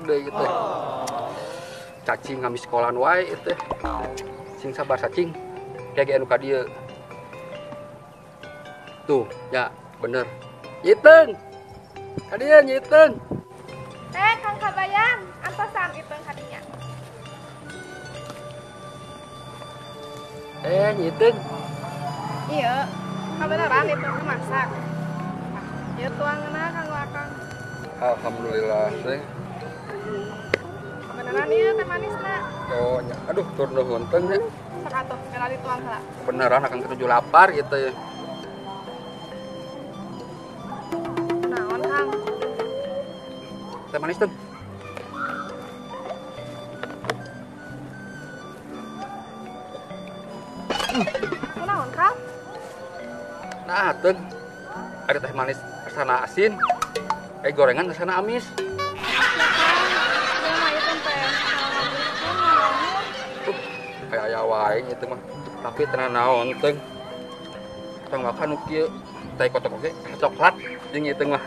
deui teh. Cacing ngamis sekolahan wae ieu teh. Sing sabar cacing. Kayak anu ka dieu. Tuh, ya bener. Iteung. Ka dieu Nyi Iteung. Kang Kabayan, antosan Iteung ka dinya. Nyi Iteung. Iya, kabeneran Iteung masak. Ieu tuangna kanggo akang. Alhamdulillah teh. Kabeneran ieu teh manisna. Oh, nya. Aduh, tur nuhun teh nya. Sok atuh, geura dituang heula. Kebeneran akang ketujuh lapar gitu ya. Naon, Kang? Teh manis teh. Kunaon, Kang? Nah, teh. Ada teh manis rasana asin, gorengan rasana amis. Kayak aya wae itu mah. Tapi tenang naon teh. Tong makan nu kieu teh kotok oge coklat jeung ieu teh mah.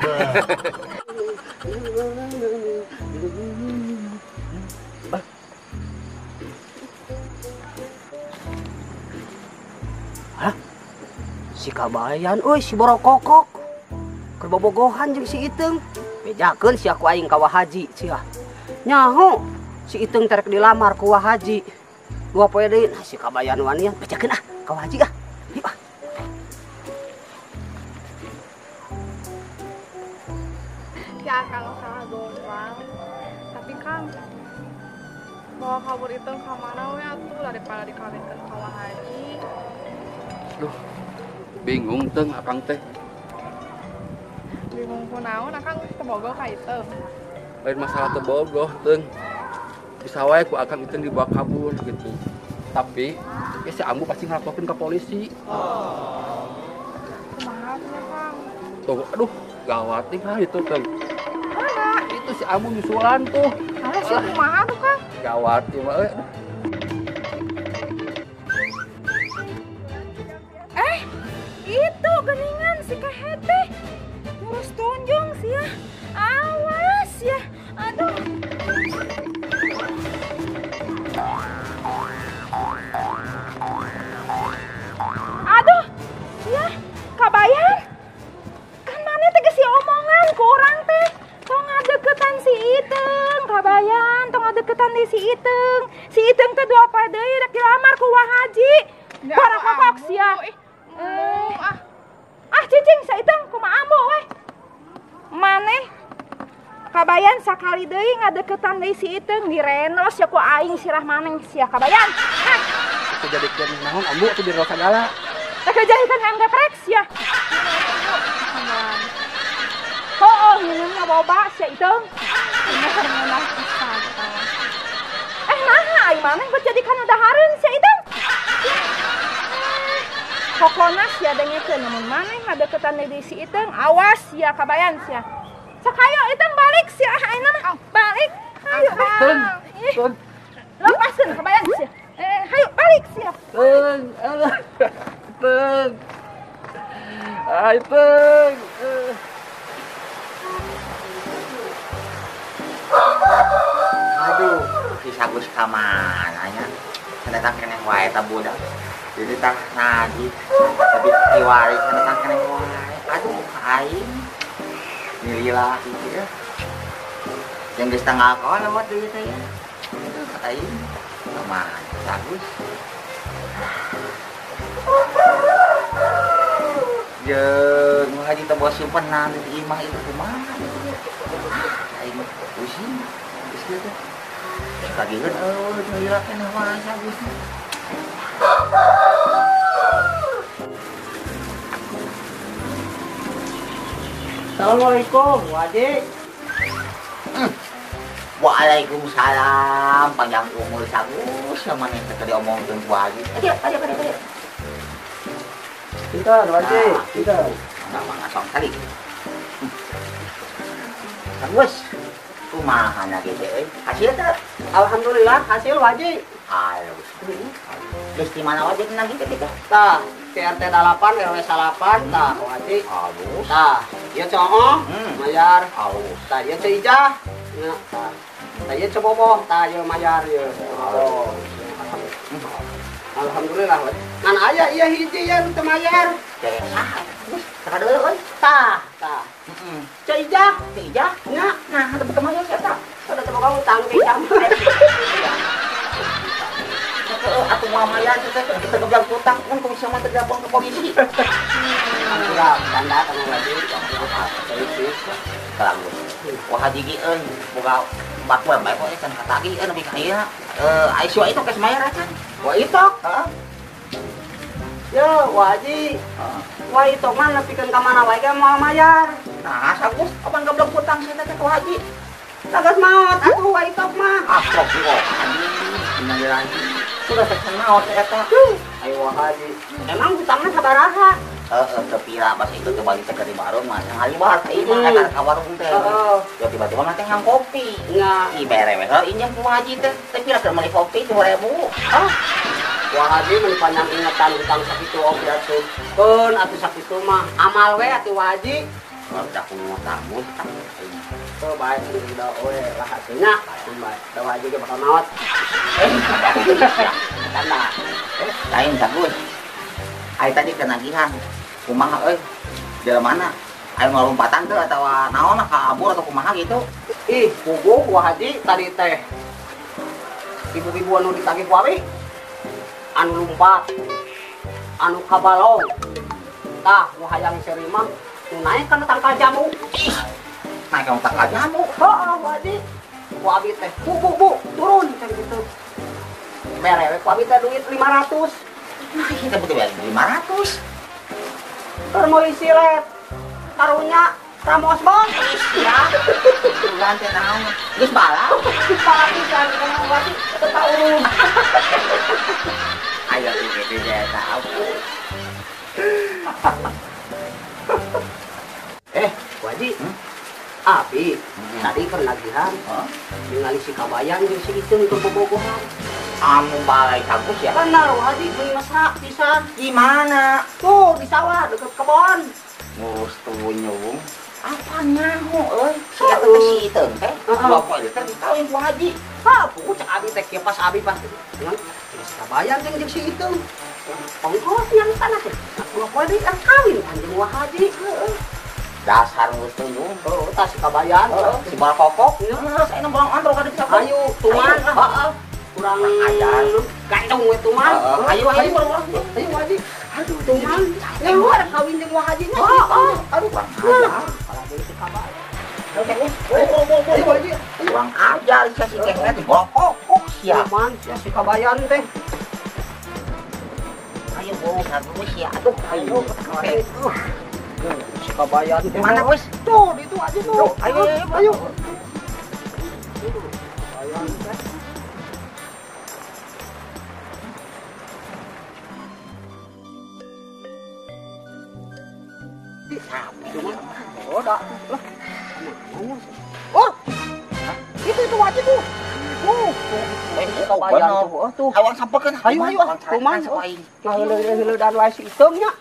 Hah? Si Kabayan euy, si borokokok. Keur bobogohan jeung si Iteung. Bejakeun sia ku aing ka Wa Haji sia. Nyaho si Iteung terek dilamar ku Wa Haji. Dua poe deui, nah si Kabayan wanian bejakeun ah ka Wa Haji ah. Yuk ah. Ya kalau salah gombal. Tapi Kang bawa kabur Iteung ka mana we atuh daripada dikawinkeun ka Wa Haji. Duh, bingung teng akang teh. Bingung kunaon akang teu bogoh ka Iteung. Lain masalah teu bogoh teng. Bisa wae ku akang Iteung dibawa kabur gitu. Tapi ya si Ambu pasti ngelaporkeun ke polisi. Kumaha nya Kang? Tuh, aduh, gawat nih ah itu teng. Mana? Itu si Ambu nyusulan tuh. Alah, si kumaha tuh Kang? Gawat ieu mah euy. Itu geningan si kehet teh. Ngurus tunjung sih ya. Awas ya. Aduh. Aduh. Ya, Kabayan. Kan mana teh geus omongan ku urang teh. Tong ngadeukeutan si Iteung, Kabayan, tong ngadeukeutan deui si Iteung. Si Iteung teh dua poe deui rek dilamar ku Wa Haji. Barakokok sia. Ah cicing sa Iteung kumaha ambu weh. Maneh Kabayan sakali deui ngadeukeutan deui si Iteung direnos ya ku aing sirah maneh sia Kabayan. Hah. Teu jadikeun naon ambu teu direnos sagala. Teu jadikeun ayam geprek sia. Heueuh ngeunah boba sia Iteung. Ngeunah pisan. Naha aing maneh buat jadikan dahareun sia Iteung. Pokona sia dengekeun namun maneh ngadeukeutan deui si Iteung awas sia Kabayan sia. Sok hayo Iteung balik sia ayeuna mah. Balik. Hayo. Teung. Lepaskeun Kabayan sia. Hayo balik sia. Teung. Teung. Ay Teung. Aduh, si Sagus ka mana nya? Datang keneh wae ta budak. Jadi tah nagih, tapi kiwari datang keneh wae. Aduh, aing nilila kitu ya. Yang geus tanggal kawan lewat deui teh ya. Aduh, aing ka mana Sagus? Jeung haji teh bawa simpenan di imah itu kumaha gitu ya. Aing pusing geus kieu teh. Kagiheun eueuh nilila keneh wae Sagus. Assalamualaikum, Wajik. Waalaikumsalam, panjang umur Sagus, sama nih teh diomongkeun ku Haji. Ayo, ayo, ayo, ayo. Pintar, Wajik, pintar. Enggak mangasong kali. Sagus, kumaha na ge teh euy? Hasil teh? Alhamdulillah, hasil Wajik. Halus. Terus di mana Wajik nagih teh teh? Tah, RT 8 RW 8 tah Wajik. Halus. Tah, ieu cooh, mayar. Halus. Tah, ieu Ceu Ijah. Nya, tah. Tah ieu coboboh tah ieu mayar ieu. Alhamdulillah. Ngan aya ieu hiji ieu nu teu mayar. Cek saha? Geus tah euy. Tah, tah. Heeh. Ceu Ijah, Ceu Ijah. Nya, nah teu mayar si eta. Udah teu boga utang ke Ijah. Heeh, atuh moal mayar teh kita geblak utang mun ku bisa mah teu ke polisi. Ampura, tanda kamu lagi. Polisi. Kalanggus. Wah haji ge euy, boga batur bae kok can katagih euy nepi ka ieu. Ai si itu geus mayar acan. Wah itu. Heeh. Yo, wah haji. Wah itu mah nepikeun ka mana wae ge moal mayar. Nah, sagus kapan geblek utang sia teh ka haji. Sagas maot atuh wah itu mah. Astagfirullah. Innalillahi. Sudah teh maot eta. Ayo wah haji. Emang hutangna sabaraha? Heeh, teu pira pas itu teh balik teh di warung mah ngaliwat ka imah eta ka warung teh. Ya tiba-tiba mah teh ngang kopi. Nya, i bere we heuh injem ku haji teh. Teh pira keur meuli kopi 2000. Ah. Wah haji mun panjang ingetan hutang sakitu oge atuh. Keun atuh sakitu mah amal we atuh wah haji. Udah kuno tamu tah. Tuh bae udah we lah atuh nya. Bae da wah haji ge bakal maot. Tanda. Lain sagus. Ai tadi kenagihan. Kumaha euy? Jalan mana? Ayo ngalompatan teu atawa naon kabur atau kumaha gitu? Ih, puguh wah haji tadi teh. Ibu-ibu anu ditagih ku abi. Anu lumpat. Anu kabalong. Tah, nu hayang seuri mah nu naek kana tangkal jamu. Ih, naek kana tangkal jamu. Heeh, wah haji. Ku abi teh, bu bu bu, turun teh gitu. Bere we ku abi teh duit 500. Nah, kita butuh bayar 500. Keur meuli silet. Karunya Ramos bong. Ya. Bulan teh naon? Geus balap. Balap pisan kana wati teu taurun. Ayo kitu teh tahu. Haji. Abi, tadi keur nagihan. Ningali si Kabayan jeung si Iteung keur bobogohan. Anu balai kampus ya? Benar, Haji, beli mesra pisan. Gimana? Tuh di sawah deket kebon. Ngurus tunyung. Apa nyaho euy? Si eta teh si Iteung teh. Dua poe teh dikawin ku Haji. Ha, puguh cek abi teh kieu pas abi pas. Ngan si Kabayan jeung si Iteung. Ongkos yang tanah teh. Dua poe deui kan kawin anjeun wa Haji. Heeh. Dasar ngurus tunyung. Heuh, tah si Kabayan, si Balkokok. Heeh, saena bolang andro ka dieu. Ayo, tuman. Heeh. Kurang ajar. Ganteng we tuman. Ayo ayo ayo Haji. Aduh tuman. Ngeluar kawin jeung Wa Haji nya. Heeh. Aduh kurang ajar. Apalagi si Kabayan. Ayo Haji. Kurang ajar sia si kehet Balkokok sia. Tuman sia si Kabayan teh. Ayo bos, aduh sia. Aduh ayo. Si Kabayan teh. Mana wis? Tuh, itu aja tuh. Ayo ayo. Kabayan teh. Oh, dah. Lah. Oh. Itu wajib tuh. Tuh. Kabayan tuh. Tuh. Awang sampekeun. Ayo ayo. Kuman. Ngaheuleuh-heuleuh dan wae si Iteung nya.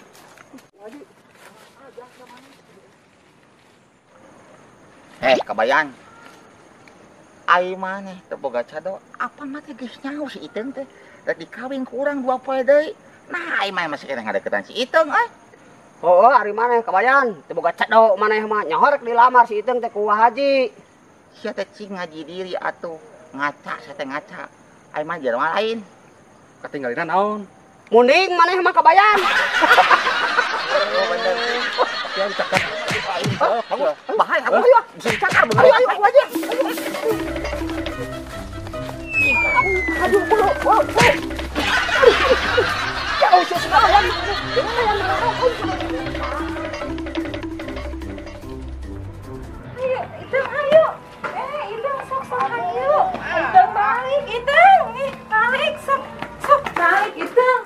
Kabayan. Ai maneh teu boga cado, apa mah teh geus nyaho si Iteung teh. Rek dikawin ku urang 2 poe deui. Nah, ai mah masih keneh ngadeukeutan si Iteung euy. Oh, ari maneh Kabayan, teu boga cado maneh mah nyaho rek dilamar si Iteung teh ku Wa Haji. Sia teh cing ngaji diri atuh, ngaca sia teh ngaca. Ai mah jelema lain. Katinggalina naon? Munding maneh mah Kabayan. Oh, bener. Sia dicakar. Bahaya, ayo bisa dicakar. Ayo ayo Wa Haji. Aduh, wow, wow. Ya, oh, si Kabayan. Ayo, Iteung, ayo. Iteung, sok sok ayo. Iteung balik, Iteung. Nih, balik, sok sok balik, Iteung.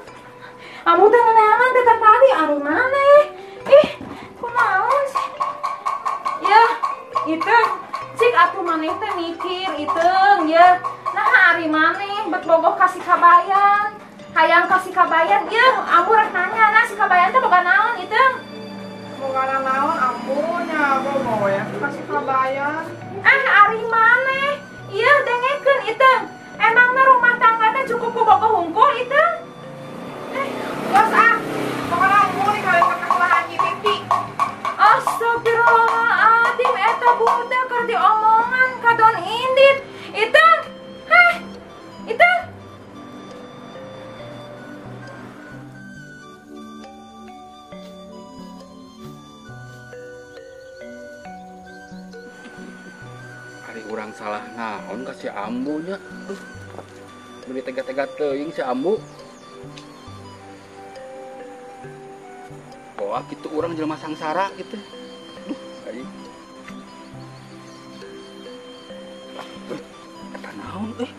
Kamu teh neneangan teh tadi ari maneh? Ih, kunaon sih? Ya, Iteung, cik atuh maneh teh mikir, Iteung, ya. Nah, ari maneh bet bogoh ka si Kabayan. Hayang ka si Kabayan, ya, ambu rek nanya, nah si Kabayan teh boga naon, Iteung? Boga naon ambu nya bogo ya ka si Kabayan. Ah, ari maneh? Iya dengekeun Iteung. Emangna rumah tangga teh cukup ku bogoh hungkul Iteung? Geus ah. Pokona mun kawin ka Haji Pipi. Astagfirullahaladzim, eta budak keur diomongan ka Don Indit. Iteung. Heh. Iteung. Ari urang salah naon ka si Ambu nya. Meuni tega-tega teuing si Ambu. Wah, gitu urang jelema sangsara gitu. Duh, aing. Eta naon euy?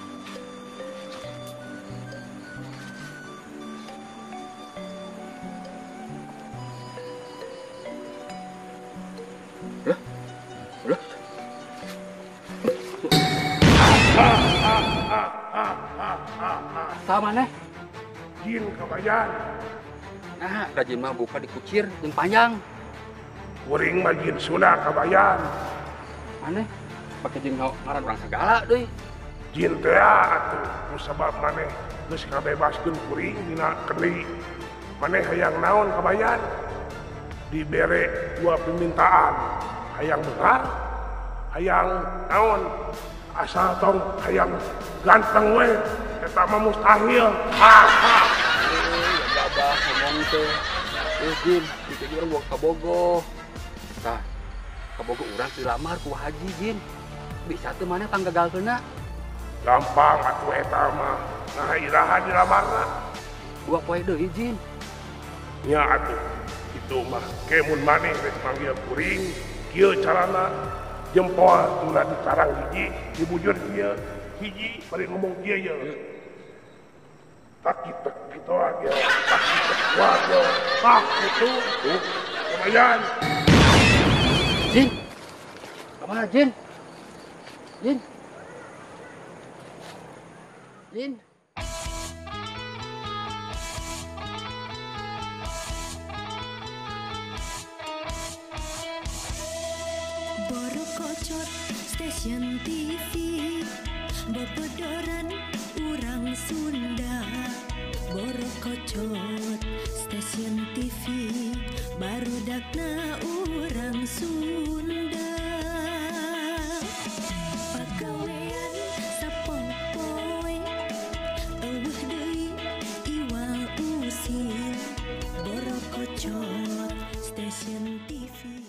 Lah. Lah. Sama maneh? Jin Kabayan. Nah, rajin mah buka dikucir jeung panjang. Kuring mah jin Sunda Kabayan. Maneh pake jeung ngaran urang sagala deui. Jin teh atuh ku sabab maneh geus ngabebaskeun kuring dina kendi. Maneh hayang naon Kabayan? Dibere dua permintaan. Hayang beunghar, hayang naon? Asal tong hayang ganteng we, eta mah mustahil. Ha ha. Gabah ngomong teh. Jin, itu urang buang kabogoh. Tah, kabogoh urang dilamar ku Haji Jin. Bisa teu maneh panggagalkeunna? Gampang atuh eta mah. Nah, iraha dilamarna? 2 poe deui Jin. Nya atuh, kitu mah ke mun maneh rek manggil kuring, kieu carana. Jempol tuna di karang hiji, dibujur kieu, hiji bari ngomong kieu ye. Tak kita gitu aja, tak kita wajo, tak itu, lumayan. Jin, kemana Jin? Jin, Jin. Borokocot Station TV, bobodoran urang Sunda. Borokocot Station TV, barudakna urang Sunda. Pagawean sapopoe, eueuh deui iwal usil. Borokocot Station TV.